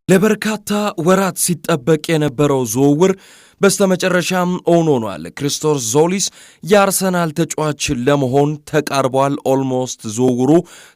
ለበርካታ ወራት ሲጠበቅ የነበረው ዝውውር በስተመጨረሻም እውን ሆኗል። ክሪስቶስ ዞሊስ የአርሰናል ተጫዋች ለመሆን ተቃርቧል። Almost ዝውውሩ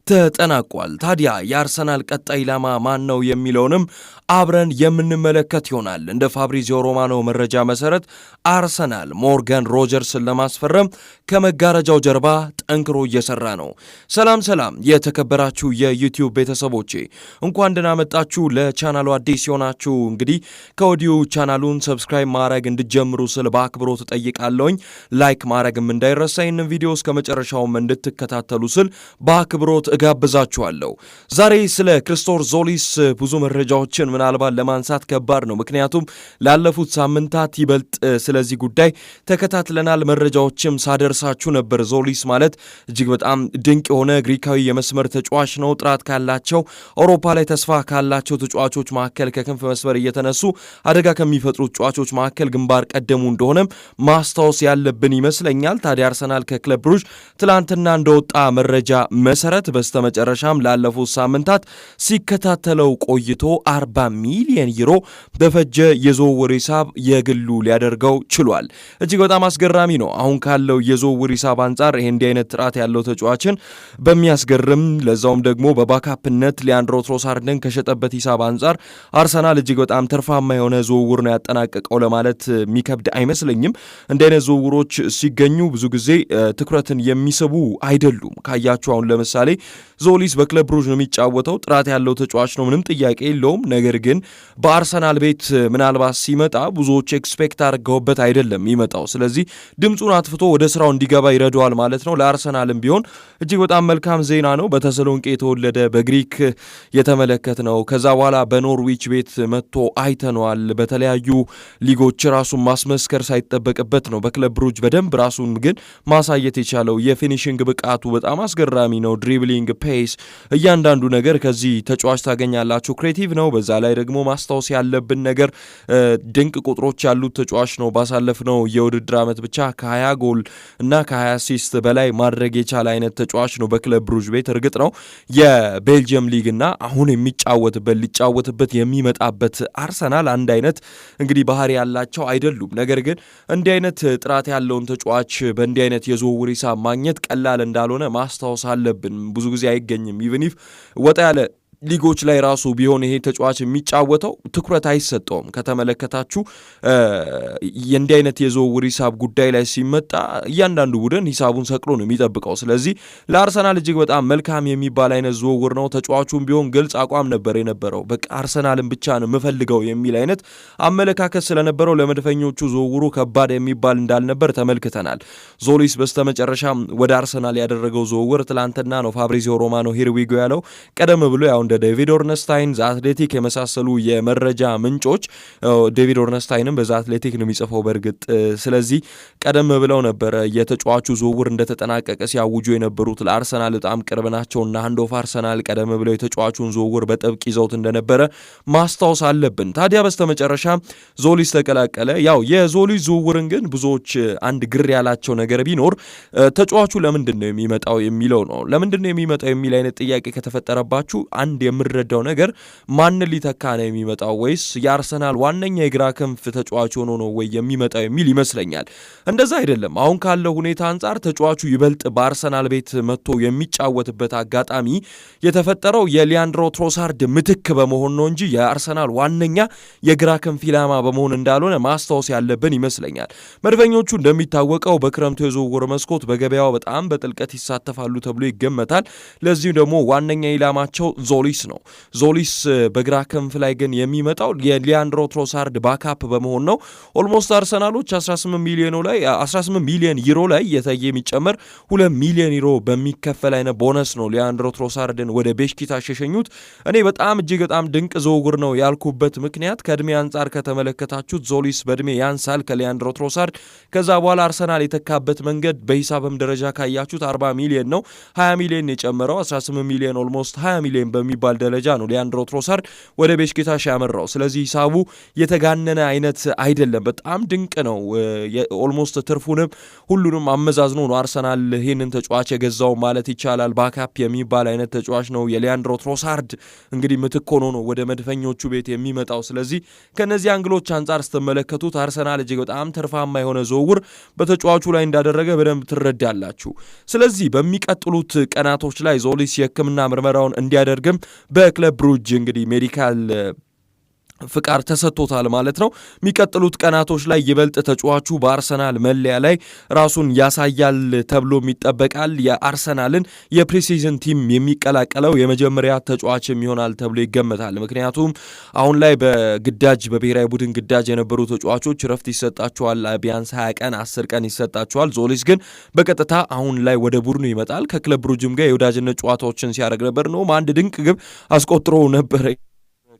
ተጠናቋል። ታዲያ የአርሰናል ቀጣይ ኢላማ ማን ነው የሚለውንም አብረን የምንመለከት ይሆናል። እንደ ፋብሪዚዮ ሮማኖ መረጃ መሰረት አርሰናል ሞርጋን ሮጀርስን ለማስፈረም ከመጋረጃው ጀርባ ጠንክሮ እየሰራ ነው። ሰላም ሰላም፣ የተከበራችሁ የ YouTube ቤተሰቦቼ፣ እንኳን ደህና መጣችሁ። ለቻናሉ አዲስ የሆናችሁ እንግዲህ ከወዲሁ ቻናሉን subscribe ማድረግ እንድትጀምሩ ስል በአክብሮት እጠይቃለሁኝ። Like ማድረግም እንዳይረሳ፣ ይህንን ቪዲዮ እስከ መጨረሻውም እንድትከታተሉ ስል በአክብሮት እጋብዛችኋለሁ። ዛሬ ስለ ክርስቶር ዞሊስ ብዙ መረጃዎችን ምናልባት ለማንሳት ከባድ ነው። ምክንያቱም ላለፉት ሳምንታት ይበልጥ ስለዚህ ጉዳይ ተከታትለናል፣ መረጃዎችም ሳደርሳችሁ ነበር። ዞሊስ ማለት እጅግ በጣም ድንቅ የሆነ ግሪካዊ የመስመር ተጫዋች ነው። ጥራት ካላቸው፣ አውሮፓ ላይ ተስፋ ካላቸው ተጫዋቾች መካከል፣ ከክንፍ መስመር እየተነሱ አደጋ ከሚፈጥሩ ተጫዋቾች መካከል ግንባር ቀደሙ እንደሆነም ማስታወስ ያለብን ይመስለኛል። ታዲያ አርሰናል ከክለብ ብሩዥ ትላንትና እንደወጣ መረጃ መሰረት በስተመጨረሻም ላለፉት ሳምንታት ሲከታተለው ቆይቶ 40 ሚሊየን ዩሮ በፈጀ የዝውውር ሂሳብ የግሉ ሊያደርገው ችሏል። እጅግ በጣም አስገራሚ ነው። አሁን ካለው የዝውውር ሂሳብ አንጻር ይሄ እንዲህ አይነት ጥራት ያለው ተጫዋችን በሚያስገርም፣ ለዛውም ደግሞ በ backup ነት ሊያንድሮ ትሮሳርድን ከሸጠበት ሂሳብ አንጻር አርሰናል እጅግ በጣም ትርፋማ የሆነ ዝውውር ነው ያጠናቀቀው ለማለት የሚከብድ አይመስለኝም። እንዲህ አይነት ዝውውሮች ሲገኙ ብዙ ጊዜ ትኩረትን የሚስቡ አይደሉም። ካያችሁ አሁን ለምሳሌ ዞሊስ በክለብ ብሩጅ ነው የሚጫወተው። ጥራት ያለው ተጫዋች ነው፣ ምንም ጥያቄ የለውም። ነገር ግን በአርሰናል ቤት ምናልባት ሲመጣ ብዙዎች expect አድርገውበት አይደለም የሚመጣው። ስለዚህ ድምፁን አጥፍቶ ወደ ስራው እንዲገባ ይረዳዋል ማለት ነው። ለአርሰናልም ቢሆን እጅግ በጣም መልካም ዜና ነው። በተሰሎንቄ የተወለደ፣ በግሪክ የተመለከትነው። ከዛ በኋላ በኖርዊች ቤት መጥቶ አይተነዋል። በተለያዩ ሊጎች ራሱን ማስመስከር ሳይጠበቅበት ነው በክለብ ብሩጅ በደንብ ራሱን ግን ማሳየት የቻለው። የ finishing ብቃቱ በጣም አስገራሚ ነው። Dribbling፣ pace፣ እያንዳንዱ ነገር ከዚህ ተጫዋች ታገኛላችሁ። Creative ነው። በዛ ላይ ደግሞ ማስታወስ ያለብን ነገር ድንቅ ቁጥሮች ያሉት ተጫዋች ነው። ባሳለፍነው የውድድር ዓመት ብቻ ከ20 ጎል እና ከ20 assist በላይ ማድረግ የቻለ አይነት ተጫዋች ነው በክለብ ብሩጅ ቤት። እርግጥ ነው የቤልጅየም ሊግ እና አሁን የሚጫወትበት፣ ሊጫወትበት የሚመጣበት አርሰናል አንድ አይነት እንግዲህ ባህሪ ያላቸው አይደሉም። ነገር ግን እንዲህ አይነት ጥራት ያለውን ተጫዋች በእንዲህ አይነት የዝውውር ሂሳብ ማግኘት ቀላል እንዳልሆነ ማስታወስ አለብን። ብዙ ጊዜ አይገኝም። Even if ወጣ ያለ ሊጎች ላይ ራሱ ቢሆን ይሄ ተጫዋች የሚጫወተው ትኩረት አይሰጠውም። ከተመለከታችሁ የእንዲህ አይነት የዝውውር ሂሳብ ጉዳይ ላይ ሲመጣ እያንዳንዱ ቡድን ሂሳቡን ሰቅሎ ነው የሚጠብቀው። ስለዚህ ለአርሰናል እጅግ በጣም መልካም የሚባል አይነት ዝውውር ነው። ተጫዋቹም ቢሆን ግልጽ አቋም ነበር የነበረው። በቃ አርሰናልን ብቻ ነው የምፈልገው የሚል አይነት አመለካከት ስለነበረው ለመድፈኞቹ ዝውውሩ ከባድ የሚባል እንዳልነበር ተመልክተናል። ዞሊስ በስተመጨረሻ ወደ አርሰናል ያደረገው ዝውውር ትላንትና ነው ፋብሪዚዮ ሮማኖ "here we go" ያለው። ቀደም ብሎ ያው እንደ ዴቪድ ኦርነስታይን፣ ዘ አትሌቲክ የመሳሰሉ የመረጃ ምንጮች፣ ዴቪድ ኦርነስታይንም በዘ አትሌቲክ ነው የሚጽፈው በእርግጥ፣ ስለዚህ ቀደም ብለው ነበረ የተጫዋቹ ዝውውር እንደተጠናቀቀ ሲያውጁ የነበሩት። ለአርሰናል በጣም ቅርብ ናቸውና Hand of Arsenal ቀደም ብለው የተጫዋቹን ዝውውር በጥብቅ ይዘውት እንደነበረ ማስታወስ አለብን። ታዲያ በስተመጨረሻ ዞሊስ ተቀላቀለ። ያው የዞሊስ ዝውውርን ግን ብዙዎች አንድ ግር ያላቸው ነገር ቢኖር ተጫዋቹ ለምንድን ነው የሚመጣው የሚለው ነው። ለምንድን ነው የሚመጣው የሚል አይነት ጥያቄ ከተፈጠረባችሁ አንድ የምረዳው ነገር ማንን ሊተካ ነው የሚመጣው፣ ወይስ የአርሰናል ዋነኛ የግራ ክንፍ ተጫዋች ሆኖ ነው ወይ የሚመጣው የሚል ይመስለኛል። እንደዛ አይደለም። አሁን ካለው ሁኔታ አንጻር ተጫዋቹ ይበልጥ በአርሰናል ቤት መጥቶ የሚጫወትበት አጋጣሚ የተፈጠረው የሊያንድሮ ትሮሳርድ ምትክ በመሆን ነው እንጂ የአርሰናል ዋነኛ የግራ ክንፍ ኢላማ በመሆን እንዳልሆነ ማስታወስ ያለብን ይመስለኛል። መድፈኞቹ እንደሚታወቀው በክረምቱ የዝውውር መስኮት በገበያው በጣም በጥልቀት ይሳተፋሉ ተብሎ ይገመታል። ለዚህም ደግሞ ዋነኛ ኢላማቸው ዞሊስ ነው። ዞሊስ በግራ ክንፍ ላይ ግን የሚመጣው የሊያንድሮ ትሮሳርድ backup በመሆን ነው። Almost አርሰናሎች 18 ሚሊዮን ላይ፣ 18 ሚሊዮን ዩሮ ላይ እየታየ የሚጨመር 2 ሚሊዮን ዩሮ በሚከፈል አይነት ቦነስ ነው ሊያንድሮ ትሮሳርድን ወደ ቤሽኪታሽ የሸኙት። እኔ በጣም እጅግ በጣም ድንቅ ዝውውር ነው ያልኩበት ምክንያት ከእድሜ አንጻር ከተመለከታችሁት ዞሊስ በእድሜ ያንሳል ከሊያንድሮ ትሮሳርድ። ከዛ በኋላ አርሰናል የተካበት መንገድ በሂሳብም ደረጃ ካያችሁት 40 ሚሊዮን ነው፣ 20 ሚሊዮን የጨመረው፣ 18 ሚሊዮን፣ almost 20 ሚሊዮን በሚባል በሚባል ደረጃ ነው ሊያንድሮ ትሮሳርድ ወደ ቤሽኪታሽ ያመራው። ስለዚህ ሂሳቡ የተጋነነ አይነት አይደለም። በጣም ድንቅ ነው። Almost ትርፉንም ሁሉንም አመዛዝኖ ነው አርሰናል ይህንን ተጫዋች የገዛው ማለት ይቻላል። Backup የሚባል አይነት ተጫዋች ነው። የሊያንድሮ ትሮሳርድ እንግዲህ ምትክ ሆኖ ነው ወደ መድፈኞቹ ቤት የሚመጣው። ስለዚህ ከነዚህ angle ኦች አንጻር ስትመለከቱት አርሰናል እጅግ በጣም ትርፋማ የሆነ ዝውውር በተጫዋቹ ላይ እንዳደረገ በደንብ ትረዳላችሁ። ስለዚህ በሚቀጥሉት ቀናቶች ላይ ዞሊስ የሕክምና ምርመራውን እንዲያደርግም በክለብ ብሩጅ እንግዲህ medical ፍቃድ ተሰጥቶታል ማለት ነው። የሚቀጥሉት ቀናቶች ላይ ይበልጥ ተጫዋቹ በአርሰናል መለያ ላይ ራሱን ያሳያል ተብሎም ይጠበቃል። የአርሰናልን የ preseason team የሚቀላቀለው የመጀመሪያ ተጫዋችም ይሆናል ተብሎ ይገመታል። ምክንያቱም አሁን ላይ በግዳጅ በብሔራዊ ቡድን ግዳጅ የነበሩ ተጫዋቾች ረፍት ይሰጣቸዋል። ቢያንስ 20 ቀን 10 ቀን ይሰጣቸዋል። ዞሊስ ግን በቀጥታ አሁን ላይ ወደ ቡድኑ ይመጣል። ከክለብ ብሩጅም ጋር የወዳጅነት ጨዋታዎችን ሲያደርግ ነበር። ነው አንድ ድንቅ ግብ አስቆጥሮ ነበረ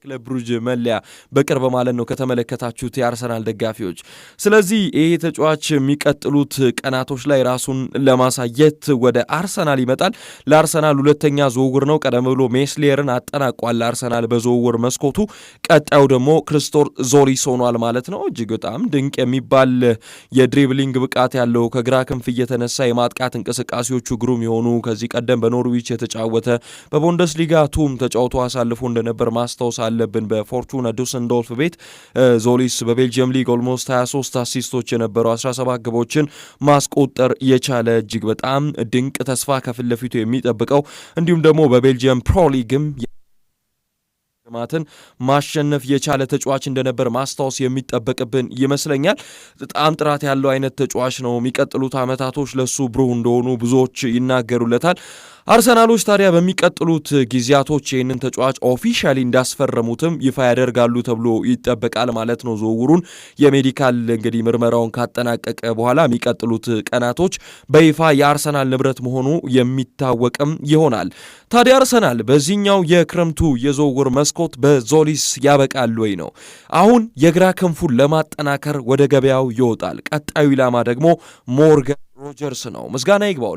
ክለብ ብሩጅ መለያ በቅርብ ማለት ነው ከተመለከታችሁት የአርሰናል ደጋፊዎች። ስለዚህ ይሄ ተጫዋች የሚቀጥሉት ቀናቶች ላይ ራሱን ለማሳየት ወደ አርሰናል ይመጣል። ለአርሰናል ሁለተኛ ዝውውር ነው። ቀደም ብሎ ሜስሊየርን አጠናቋል አርሰናል በዝውውር መስኮቱ። ቀጣዩ ደግሞ ክርስቶር ዞሊስ ሆኗል ማለት ነው። እጅግ በጣም ድንቅ የሚባል የ dribbling ብቃት ያለው፣ ከግራ ክንፍ እየተነሳ የማጥቃት እንቅስቃሴዎቹ ግሩም የሆኑ፣ ከዚህ ቀደም በኖርዊች የተጫወተ፣ በቡንደስሊጋ ቱም ተጫውቶ አሳልፎ እንደነበር ማስታወስ አለብን። በፎርቱና ዱሰልዶርፍ ቤት ዞሊስ በቤልጅየም ሊግ almost 23 assist ኦች የነበረው፣ 17 ግቦችን ማስቆጠር የቻለ፣ እጅግ በጣም ድንቅ ተስፋ ከፊት ለፊቱ የሚጠብቀው፣ እንዲሁም ደግሞ በቤልጅየም ፕሮ ሊግም ማትን ማሸነፍ የቻለ ተጫዋች እንደነበር ማስታወስ የሚጠበቅብን ይመስለኛል። በጣም ጥራት ያለው አይነት ተጫዋች ነው። የሚቀጥሉት ዓመታቶች ለሱ ብሩህ እንደሆኑ ብዙዎች ይናገሩለታል። አርሰናሎች ታዲያ በሚቀጥሉት ጊዜያቶች ይህንን ተጫዋች officially እንዳስፈረሙትም ይፋ ያደርጋሉ ተብሎ ይጠበቃል ማለት ነው። ዝውውሩን የ medical እንግዲህ ምርመራውን ካጠናቀቀ በኋላ የሚቀጥሉት ቀናቶች በይፋ የአርሰናል ንብረት መሆኑ የሚታወቅም ይሆናል። ታዲያ አርሰናል በዚህኛው የክረምቱ የዝውውር መስኮት በዞሊስ ያበቃል ወይ ነው። አሁን የግራ ክንፉን ለማጠናከር ወደ ገበያው ይወጣል። ቀጣዩ ኢላማ ደግሞ ሞርጋን ሮጀርስ ነው። ምስጋና ይግባው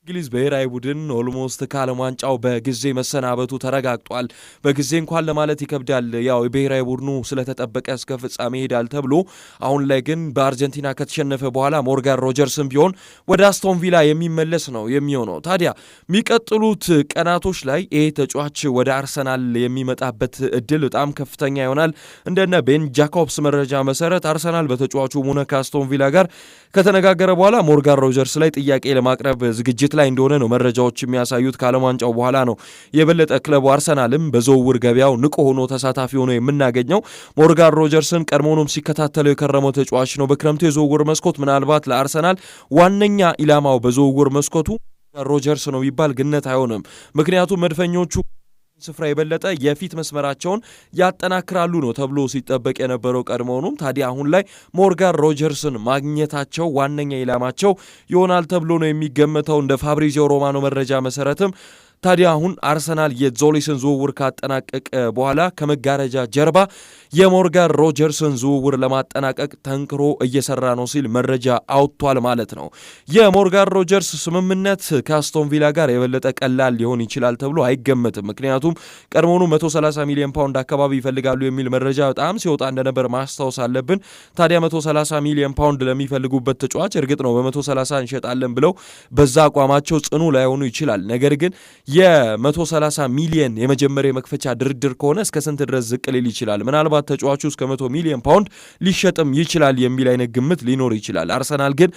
እንግሊዝ ብሔራዊ ቡድን almost ከዓለም ዋንጫው በጊዜ መሰናበቱ ተረጋግጧል። በጊዜ እንኳን ለማለት ይከብዳል። ያው የብሔራዊ ቡድኑ ስለተጠበቀ እስከ ፍጻሜ ይሄዳል ተብሎ፣ አሁን ላይ ግን በአርጀንቲና ከተሸነፈ በኋላ ሞርጋን ሮጀርስም ቢሆን ወደ አስቶን ቪላ የሚመለስ ነው የሚሆነው። ታዲያ የሚቀጥሉት ቀናቶች ላይ ይሄ ተጫዋች ወደ አርሰናል የሚመጣበት እድል በጣም ከፍተኛ ይሆናል። እንደነ ቤን ጃኮብስ መረጃ መሰረት አርሰናል በተጫዋቹ ሆነ ከአስቶን ቪላ ጋር ከተነጋገረ በኋላ ሞርጋን ሮጀርስ ላይ ጥያቄ ለማቅረብ ዝግጅት ላይ እንደሆነ ነው መረጃዎች የሚያሳዩት። ከዓለም ዋንጫው በኋላ ነው የበለጠ ክለቡ አርሰናልም በዝውውር ገበያው ንቁ ሆኖ ተሳታፊ ሆኖ የምናገኘው። ሞርጋን ሮጀርስን ቀድሞውኑም ሲከታተለው የከረመው ተጫዋች ነው። በክረምቱ የዝውውር መስኮት ምናልባት ለአርሰናል ዋነኛ ኢላማው በዝውውር መስኮቱ ሮጀርስ ነው ቢባል ግነት አይሆንም። ምክንያቱም መድፈኞቹ ስፍራ የበለጠ የፊት መስመራቸውን ያጠናክራሉ ነው ተብሎ ሲጠበቅ የነበረው ቀድሞውኑም። ታዲያ አሁን ላይ ሞርጋን ሮጀርስን ማግኘታቸው ዋነኛ ኢላማቸው ይሆናል ተብሎ ነው የሚገመተው። እንደ ፋብሪዚዮ ሮማኖ መረጃ መሰረትም ታዲያ አሁን አርሰናል የዞሊስን ዝውውር ካጠናቀቀ በኋላ ከመጋረጃ ጀርባ የሞርጋን ሮጀርስን ዝውውር ለማጠናቀቅ ጠንክሮ እየሰራ ነው ሲል መረጃ አውጥቷል ማለት ነው። የሞርጋን ሮጀርስ ስምምነት ከአስቶን ቪላ ጋር የበለጠ ቀላል ሊሆን ይችላል ተብሎ አይገመትም። ምክንያቱም ቀድሞውኑ 130 ሚሊዮን ፓውንድ አካባቢ ይፈልጋሉ የሚል መረጃ በጣም ሲወጣ እንደነበር ማስታወስ አለብን። ታዲያ 130 ሚሊዮን ፓውንድ ለሚፈልጉበት ተጫዋች እርግጥ ነው በ130 እንሸጣለን ብለው በዛ አቋማቸው ጽኑ ላይሆኑ ይችላል። ነገር ግን የ130 ሚሊየን የመጀመሪያ የመክፈቻ ድርድር ከሆነ እስከ ስንት ድረስ ዝቅ ሊል ይችላል? ምናልባት ተጫዋቹ እስከ 100 ሚሊዮን ፓውንድ ሊሸጥም ይችላል የሚል አይነት ግምት ሊኖር ይችላል። አርሰናል ግን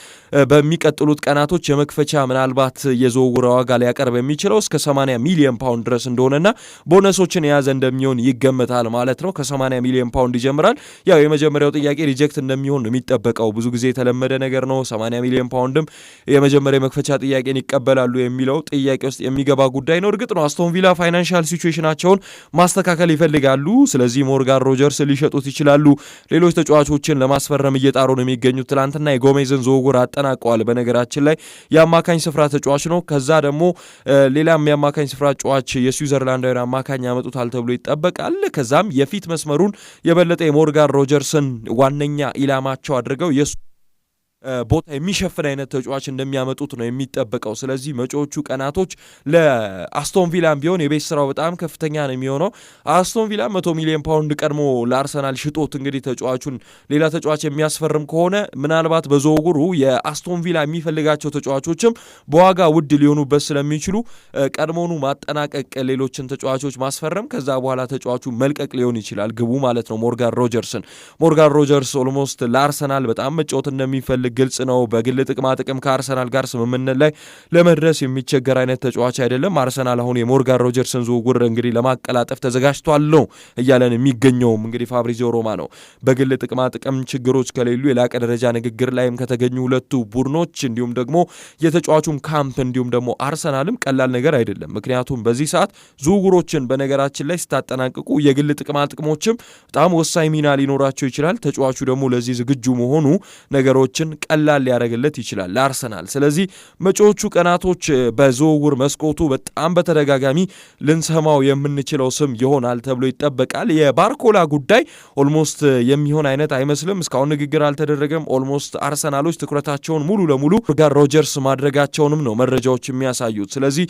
በሚቀጥሉት ቀናቶች የመክፈቻ ምናልባት የዝውውር ዋጋ ሊያቀርብ የሚችለው እስከ 80 ሚሊዮን ፓውንድ ድረስ እንደሆነና ቦነሶችን የያዘ እንደሚሆን ይገመታል ማለት ነው። ከ80 ሚሊዮን ፓውንድ ይጀምራል። ያው የመጀመሪያው ጥያቄ reject እንደሚሆን ነው የሚጠበቀው። ብዙ ጊዜ የተለመደ ነገር ነው። 80 ሚሊዮን ፓውንድም የመጀመሪያ የመክፈቻ ጥያቄን ይቀበላሉ የሚለው ጥያቄ ውስጥ የሚገባ ጉዳይ ነው። እርግጥ ነው አስቶን ቪላ financial situation ኣቸውን ማስተካከል ይፈልጋሉ። ስለዚህ ሞርጋን ሮጀርስ ሊሸጡት ይችላሉ። ሌሎች ተጫዋቾችን ለማስፈረም እየጣሩ ነው የሚገኙት። ትላንትና የጎሜዝን ዝውውር አጠናቀዋል። በነገራችን ላይ የአማካኝ ስፍራ ተጫዋች ነው። ከዛ ደግሞ ሌላም የአማካኝ ስፍራ ተጫዋች የስዊዘርላንዳዊ አማካኝ ያመጡታል ተብሎ ይጠበቃል። ከዛም የፊት መስመሩን የበለጠ የሞርጋን ሮጀርስን ዋነኛ ኢላማቸው አድርገው የሱ ቦታ የሚሸፍን አይነት ተጫዋች እንደሚያመጡት ነው የሚጠበቀው። ስለዚህ መጪዎቹ ቀናቶች ለአስቶን ቪላም ቢሆን የቤት ስራው በጣም ከፍተኛ ነው የሚሆነው። አስቶን ቪላ 100 ሚሊዮን ፓውንድ ቀድሞ ለአርሰናል ሽጦት እንግዲህ ተጫዋቹን ሌላ ተጫዋች የሚያስፈርም ከሆነ ምናልባት በዝውውሩ የአስቶን ቪላ የሚፈልጋቸው ተጫዋቾችም በዋጋ ውድ ሊሆኑበት ስለሚችሉ ቀድሞኑ ማጠናቀቅ፣ ሌሎችን ተጫዋቾች ማስፈረም፣ ከዛ በኋላ ተጫዋቹ መልቀቅ ሊሆን ይችላል ግቡ ማለት ነው። ሞርጋን ሮጀርስን፣ ሞርጋን ሮጀርስ almost ለአርሰናል በጣም መጫወት እንደሚፈልግ ግልጽ ነው። በግል ጥቅማ ጥቅም ከአርሰናል ጋር ስምምነት ላይ ለመድረስ የሚቸገር አይነት ተጫዋች አይደለም። አርሰናል አሁን የሞርጋን ሮጀርስን ዝውውር እንግዲህ ለማቀላጠፍ ተዘጋጅቷል ነው እያለን የሚገኘውም እንግዲህ ፋብሪዚዮ ሮማኖ። በግል ጥቅማ ጥቅም ችግሮች ከሌሉ፣ የላቀ ደረጃ ንግግር ላይም ከተገኙ ሁለቱ ቡድኖች እንዲሁም ደግሞ የተጫዋቹም ካምፕ እንዲሁም ደግሞ አርሰናልም ቀላል ነገር አይደለም። ምክንያቱም በዚህ ሰዓት ዝውውሮችን በነገራችን ላይ ስታጠናቅቁ የግል ጥቅማ ጥቅሞችም በጣም ወሳኝ ሚና ሊኖራቸው ይችላል። ተጫዋቹ ደግሞ ለዚህ ዝግጁ መሆኑ ነገሮችን ቀላል ሊያደርግለት ይችላል ለአርሰናል። ስለዚህ መጪዎቹ ቀናቶች በዝውውር መስኮቱ በጣም በተደጋጋሚ ልንሰማው የምንችለው ስም ይሆናል ተብሎ ይጠበቃል። የባርኮላ ጉዳይ almost የሚሆን አይነት አይመስልም። እስካሁን ንግግር አልተደረገም። Almost አርሰናሎች ትኩረታቸውን ሙሉ ለሙሉ ሞርጋን ሮጀርስ ማድረጋቸውንም ነው መረጃዎች የሚያሳዩት። ስለዚህ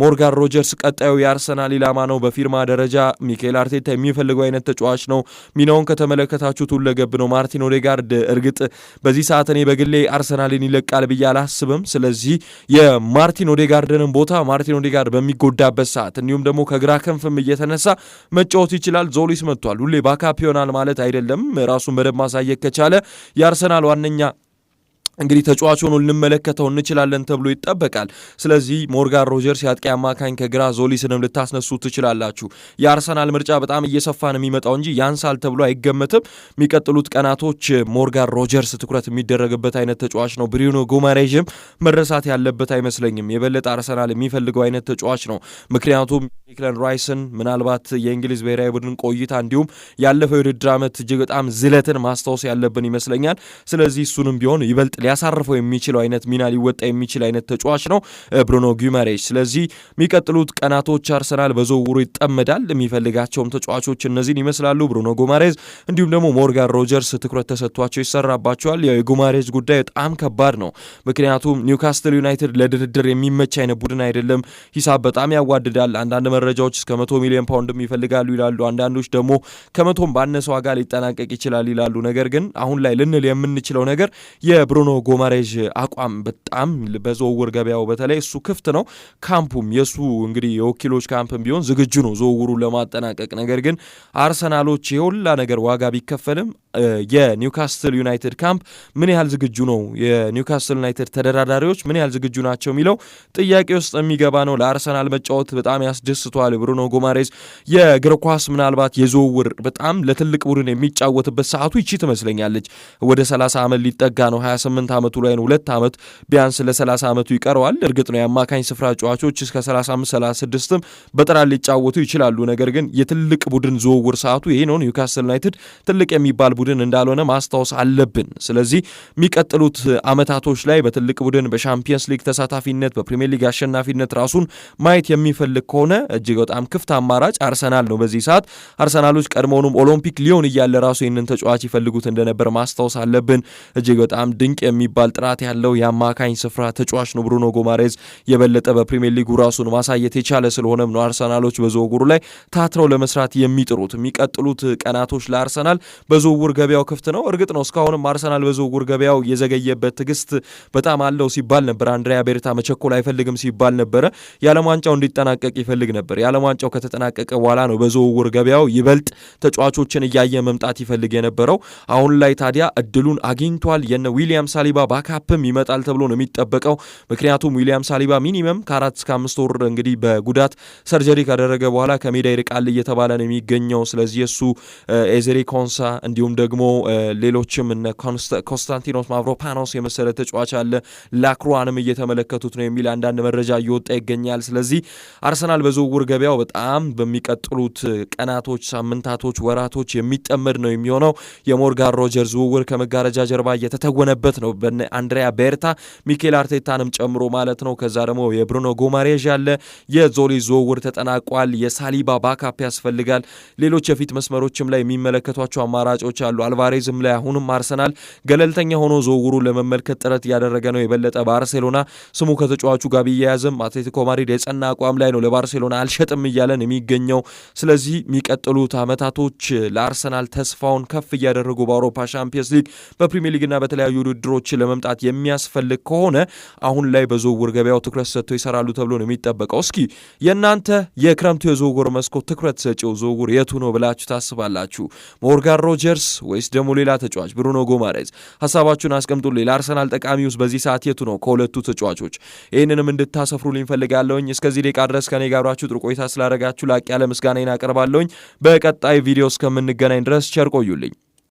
ሞርጋን ሮጀርስ ቀጣዩ የአርሰናል ኢላማ ነው። በፊርማ ደረጃ ሚካኤል አርቴታ የሚፈልገው አይነት ተጫዋች ነው። ሚናውን ከተመለከታችሁት ሁለገብ ነው። ማርቲን ኦዴጋርድ እርግጥ በዚህ ሰዓት እኔ በግሌ አርሰናልን ይለቃል ብዬ አላስብም። ስለዚህ የማርቲን ኦዴጋርድንም ቦታ ማርቲን ኦዴጋርድ በሚጎዳበት ሰዓት እንዲሁም ደግሞ ከግራ ክንፍም እየተነሳ መጫወት ይችላል። ዞሊስ መጥቷል። ሁሌ backup ይሆናል ማለት አይደለም። ራሱን በደንብ ማሳየት ከቻለ የአርሰናል ዋነኛ እንግዲህ ተጫዋች ሆኖ ልንመለከተው እንችላለን ተብሎ ይጠበቃል። ስለዚህ ሞርጋን ሮጀርስ የአጥቂ አማካኝ፣ ከግራ ዞሊስንም ልታስነሱ ትችላላችሁ። የአርሰናል ምርጫ በጣም እየሰፋ ነው የሚመጣው እንጂ ያንሳል ተብሎ አይገመትም። የሚቀጥሉት ቀናቶች ሞርጋን ሮጀርስ ትኩረት የሚደረግበት አይነት ተጫዋች ነው። ብሩኖ ጉማሬዥም መረሳት ያለበት አይመስለኝም። የበለጠ አርሰናል የሚፈልገው አይነት ተጫዋች ነው። ምክንያቱም ዲክለን ራይስን ምናልባት የእንግሊዝ ብሔራዊ ቡድን ቆይታ እንዲሁም ያለፈው የውድድር ዓመት እጅግ በጣም ዝለትን ማስታወስ ያለብን ይመስለኛል። ስለዚህ እሱንም ቢሆን ይበልጥ ሊያሳርፈው የሚችለው አይነት ሚና ሊወጣ የሚችል አይነት ተጫዋች ነው ብሩኖ ጉማሬሽ። ስለዚህ የሚቀጥሉት ቀናቶች አርሰናል በዝውውሩ ይጠመዳል። የሚፈልጋቸውም ተጫዋቾች እነዚህን ይመስላሉ። ብሩኖ ጉማሬዝ እንዲሁም ደግሞ ሞርጋን ሮጀርስ ትኩረት ተሰጥቷቸው ይሰራባቸዋል። ያው የጉማሬዝ ጉዳይ በጣም ከባድ ነው። ምክንያቱም ኒውካስትል ዩናይትድ ለድርድር የሚመች አይነት ቡድን አይደለም። ሂሳብ በጣም ያዋድዳል። አንዳንድ መረጃዎች እስከ 100 ሚሊዮን ፓውንድም ይፈልጋሉ ይላሉ። አንዳንዶች ደግሞ ከመቶም ባነሰ ዋጋ ሊጠናቀቅ ይችላል ይላሉ። ነገር ግን አሁን ላይ ልንል የምንችለው ነገር የብሩኖ ጉማሬዥ አቋም በጣም በዝውውር ገበያው በተለይ እሱ ክፍት ነው። ካምፑም የእሱ እንግዲህ የወኪሎች ካምፕም ቢሆን ዝግጁ ነው ዝውውሩን ለማጠናቀቅ። ነገር ግን አርሰናሎች የሁላ ነገር ዋጋ ቢከፈልም የኒውካስትል ዩናይትድ ካምፕ ምን ያህል ዝግጁ ነው፣ የኒውካስትል ዩናይትድ ተደራዳሪዎች ምን ያህል ዝግጁ ናቸው የሚለው ጥያቄ ውስጥ የሚገባ ነው። ለአርሰናል መጫወት በጣም ያስደስተዋል። ብሩኖ ጉማሬዝ የእግር ኳስ ምናልባት የዝውውር በጣም ለትልቅ ቡድን የሚጫወትበት ሰዓቱ ይቺ ትመስለኛለች። ወደ 30 ዓመት ሊጠጋ ነው። 28 ዓመቱ ላይ ነው። 2 ዓመት ቢያንስ ለ30 ዓመቱ ይቀረዋል። እርግጥ ነው የአማካኝ ስፍራ ተጫዋቾች እስከ 35 36ም በጥራት ሊጫወቱ ይችላሉ። ነገር ግን የትልቅ ቡድን ዝውውር ሰዓቱ ይሄ ነው። ኒውካስትል ዩናይትድ ትልቅ የሚባል ቡድን እንዳልሆነ ማስታወስ አለብን። ስለዚህ የሚቀጥሉት አመታቶች ላይ በትልቅ ቡድን በሻምፒየንስ ሊግ ተሳታፊነት፣ በፕሪሚየር ሊግ አሸናፊነት ራሱን ማየት የሚፈልግ ከሆነ እጅግ በጣም ክፍት አማራጭ አርሰናል ነው። በዚህ ሰዓት አርሰናሎች ቀድሞውኑም ኦሎምፒክ ሊዮን እያለ ራሱ ይህንን ተጫዋች ይፈልጉት እንደነበር ማስታወስ አለብን። እጅግ በጣም ድንቅ የሚባል ጥራት ያለው የአማካኝ ስፍራ ተጫዋች ነው ብሩኖ ጉማሬዝ። የበለጠ በፕሪሚየር ሊጉ ራሱን ማሳየት የቻለ ስለሆነም ነው አርሰናሎች በዝውውሩ ላይ ታትረው ለመስራት የሚጥሩት። የሚቀጥሉት ቀናቶች ለአርሰናል በዝውውር ገበያው ክፍት ነው። እርግጥ ነው እስካሁንም አርሰናል በዝውውር ገበያው የዘገየበት ትዕግስት በጣም አለው ሲባል ነበር። አንድሪያ ቤርታ መቸኮል አይፈልግም ሲባል ነበረ። የዓለም ዋንጫው እንዲጠናቀቅ ይፈልግ ነበር። የዓለም ዋንጫው ከተጠናቀቀ በኋላ ነው በዝውውር ገበያው ይበልጥ ተጫዋቾችን እያየ መምጣት ይፈልግ የነበረው። አሁን ላይ ታዲያ እድሉን አግኝቷል። የነ ዊሊያም ሳሊባ backup ም ይመጣል ተብሎ ነው የሚጠበቀው። ምክንያቱም ዊሊያም ሳሊባ minimum ከ4 እስከ 5 ወር እንግዲህ በጉዳት surgery ካደረገ በኋላ ከሜዳ ይርቃል እየተባለ ነው የሚገኘው። ስለዚህ የሱ ኤዜሪ ኮንሳ እንዲሁም ደግሞ ሌሎችም እነ ኮንስታንቲኖስ ማቭሮፓኖስ የመሰለ ተጫዋች አለ። ላክሯንም እየተመለከቱት ነው የሚል አንዳንድ መረጃ እየወጣ ይገኛል። ስለዚህ አርሰናል በዝውውር ገበያው በጣም በሚቀጥሉት ቀናቶች፣ ሳምንታቶች፣ ወራቶች የሚጠመድ ነው የሚሆነው። የሞርጋን ሮጀርስ ዝውውር ከመጋረጃ ጀርባ እየተተወነበት ነው በነ አንድሪያ ቤርታ፣ ሚኬል አርቴታንም ጨምሮ ማለት ነው። ከዛ ደግሞ የብሩኖ ጉማሬዥ አለ። የዞሊ ዝውውር ተጠናቋል። የሳሊባ backup ያስፈልጋል። ሌሎች የፊት መስመሮችም ላይ የሚመለከቷቸው አማራጮች አሉ። አሉ። አልቫሬዝም ላይ አሁንም አርሰናል ገለልተኛ ሆኖ ዝውውሩን ለመመልከት ጥረት እያደረገ ነው። የበለጠ ባርሴሎና ስሙ ከተጫዋቹ ጋር ቢያያዝም አትሌቲኮ ማድሪድ የጸና አቋም ላይ ነው። ለባርሴሎና አልሸጥም እያለን የሚገኘው። ስለዚህ የሚቀጥሉት አመታቶች ለአርሰናል ተስፋውን ከፍ እያደረጉ በአውሮፓ ሻምፒየንስ ሊግ፣ በፕሪሚየር ሊግና በተለያዩ ውድድሮች ለመምጣት የሚያስፈልግ ከሆነ አሁን ላይ በዝውውር ገበያው ትኩረት ሰጥተው ይሰራሉ ተብሎ ነው የሚጠበቀው። እስኪ የእናንተ የክረምቱ የዝውውር መስኮት ትኩረት ሰጪው ዝውውር የቱ ነው ብላችሁ ታስባላችሁ? ሞርጋን ሮጀርስ ወይስ ደግሞ ሌላ ተጫዋች ብሩኖ ጎማሬዝ? ሀሳባችሁን አስቀምጡልኝ። ለአርሰናል ጠቃሚ ውስጥ በዚህ ሰዓት የቱ ነው ከሁለቱ ተጫዋቾች? ይህንንም እንድታሰፍሩልኝ ፈልጋለሁኝ። እስከዚህ ደቂቃ ድረስ ከኔ ጋር አብራችሁ ጥሩ ቆይታ ስላደረጋችሁ ላቅ ያለ ምስጋናዬን አቀርባለሁኝ። በቀጣይ ቪዲዮ እስከምንገናኝ ድረስ ቸር ቆዩልኝ።